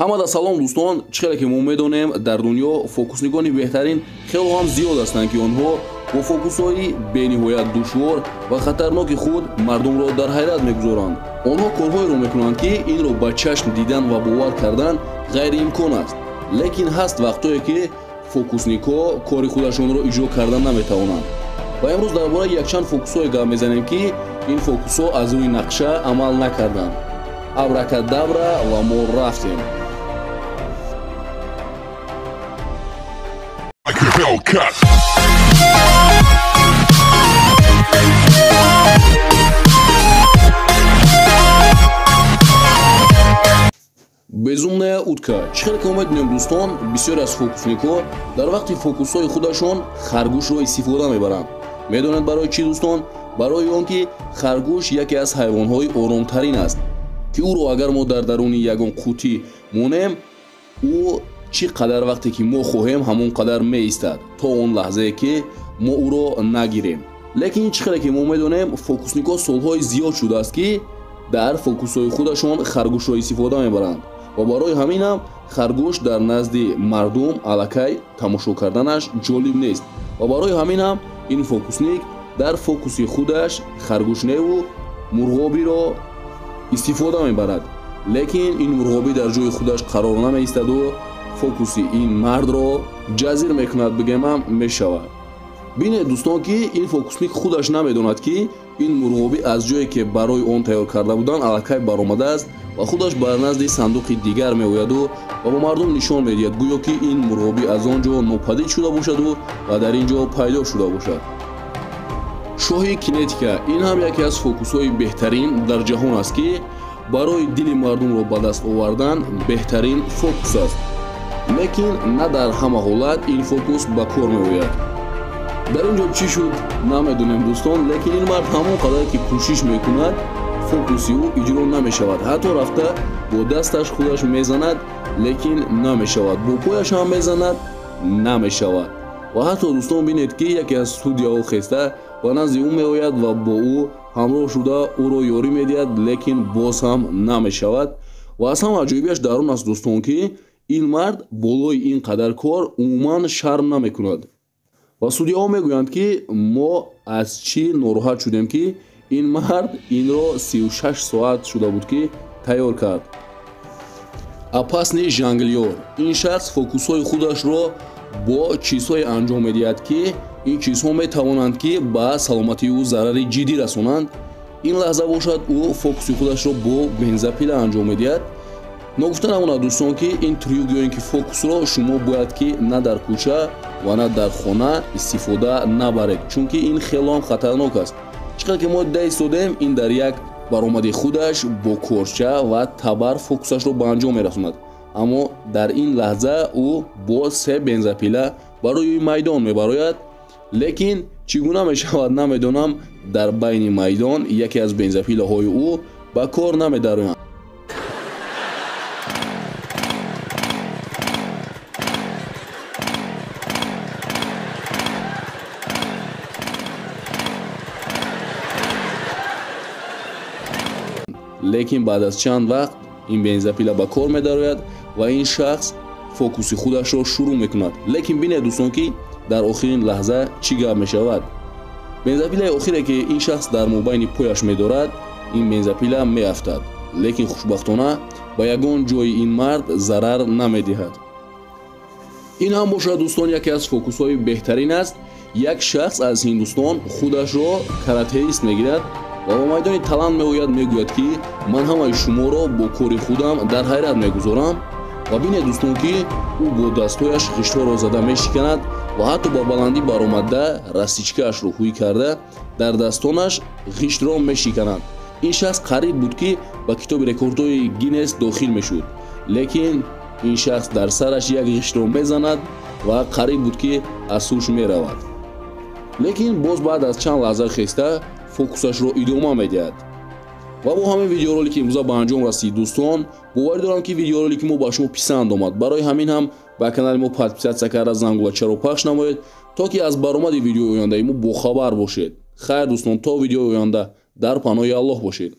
Ҳамада салом дӯстон, чӣ хеле ки мо медонем, дар дунё фокусникони беҳтарин хело ҳам зиёд ҳастанд, ки онҳо бо фокусҳои бениҳоят душвор ва хатарноки худ мардумро дар ҳайрат мегузоранд. Онҳо корҳоеро мекунанд, ки инро ба чашм дидан ва бовар кардан ғайриимкон аст. Лекин ҳаст вақтое, ки фокусникҳо кори худашонро иҷро кардан наметавонанд. Ва имрӯз дар бораи якчанд фокусҳое гап мезанем, ки ин фокусҳо аз рӯи нақша амал накарданд. Абракадабра ва мо рафтем. Безумная утка. Чӣ хеле ки медонем дӯстон, бисёре аз фокусникҳо дар вақти фокусҳои худашон харгӯшро истифода мебаранд. Медонед барои чӣ дӯстон? Барои он ки харгӯш яке аз ҳайвонҳои оромтарин аст, ки ӯро агар мо дар даруни ягон қутӣ монем, ӯ чӣ қадар вақте ки мо хоҳем ҳамон қадар меистад, то он лаҳзае ки мо ӯро нагирем. Лекин чӣ хеле ки мо медонем, фокусникҳо солҳои зиёд шудааст, ки дар фокусҳои худашон харгӯшро истифода мебаранд ва барои ҳамин ҳам харгӯш дар назди мардум аллакай тамошо карданаш ҷолиб нест ва барои ҳамин ҳам ин фокусник дар фокуси худаш харгӯшневу мурғобиро истифода мебарад. Лекин ин мурғобӣ дар ҷои худаш қарор намеистаду фокуси ин мардро ҷазир мекунад, бигем ҳам мешавад. Бинед дӯстон, ки ин фокусник худаш намедонад, ки ин мурғобӣ аз ҷое ки барои он тайёр карда буданд аллакай баромадааст ва худаш бар назди сандуқи дигар меояду ва ба мардум нишон медиҳад, гӯё ки ин мурғобӣ аз он ҷо нопадид шуда бошаду ва дар ин ҷо пайдо шуда бошад. Шоҳи кинетика. Ин ҳам яке аз фокусҳои беҳтарин дар ҷаҳон аст, ки барои дили мардумро ба даст овардан беҳтарин фокус аст. Лекин на дар ҳама ҳолат ин фокус ба кор меояд. Дар ин ҷо чӣ шуд намедонем дӯстон, лекин ин мард ҳамон қадар ки кӯшиш мекунад, фокуси ӯ иҷро намешавад. Ҳатто рафта бо дасташ худаш мезанад, лекин намешавад. Бо пояш ҳам мезанад, намешавад. Ва ҳатто дӯстон бинед, ки яке аз студияҳо хеста ба назди ӯ меояд ва бо ӯ ҳамроҳ шуда ӯро ёрӣ медиҳад, лекин боз ҳам намешавад. Ва аз ҳама аҷоибиаш дар он аст дӯстон, ки ин мард болои ин қадар кор умуман шарм намекунад. Ва судяҳо мегӯянд, ки мо аз чӣ нороҳат шудем, ки ин мард инро 36 соат шуда буд, ки тайёр кард. Опасный жонглёр. Ин шахс фокусҳои худашро бо чизҳое анҷом медиҳад, ки ин чизҳо метавонанд, ки ба саломатии ӯ зарари ҷиддӣ расонанд. Ин лаҳза бошад, ӯ фокуси худашро бо бензопила анҷом медиҳад. Ногуфта намонад дӯстон, ки ин трюк ё ин ки фокусро шумо бояд ки на дар кӯча ва на дар хона истифода набаред, чунки ин хело ҳам хатарнок аст. Чӣ қадр ки мо дида истодем, ин дар як баромади худаш бо корча ва табар фокусашро ба анҷом мерасонад. Аммо дар ин лаҳза ӯ бо се бензопила ба рӯи майдон мебарояд, лекин чӣ гуна мешавад намедонам, дар байни майдон яке аз бензопилаҳои ӯ ба кор намедароянд. Лекин баъд аз чанд вақт ин бензопила ба кор медарояд ва ин шахс фокуси худашро шурӯъ мекунад. Лекин бинед дӯстон, ки дар охирин лаҳза чӣ гап мешавад. Бензопилаи охире, ки ин шахс дар мобайни пояш медорад, ин бензопила меафтад. Лекин хушбахтона ба ягон ҷои ин мард зарар намедиҳад. Ин ҳам бошад дӯстон яке аз фокусҳои беҳтарин аст. Як шахс аз Ҳиндустон худашро каратеист мегирад ва ба майдони талант меояд, мегӯяд, ки ман ҳамаи шуморо бо кори худам дар ҳайрат мегузорам. Ва бинед дӯстон, ки ӯ бо дастҳояш ғиштҳоро зада мешиканад ва ҳатто ба баландӣ баромада растичкаашро ҳуй карда дар дастонаш ғиштро мешиканад. Ин шахс қариб буд, ки ба китоби рекордҳои Гиннес дохил мешуд, лекин ин шахс дар сараш як ғиштро мезанад ва қариб буд, ки аз ҳуш меравад. Лекин боз баъд аз чанд лаҳза хеста фокусашро идома медиҳад. Ва бо ҳамин видеоролики имрӯза ба анҷом расид дӯстон. Боварӣ дорам, ки видеоролики мо ба шумо писанд омад. Барои ҳамин ҳам ба канали мо подписаться карда зангулачаро пахш намоед, то ки аз баромади видеои ояндаи мо бохабар бошед. Хайр дӯстон, то видеои оянда дар паноҳи Аллоҳ бошед.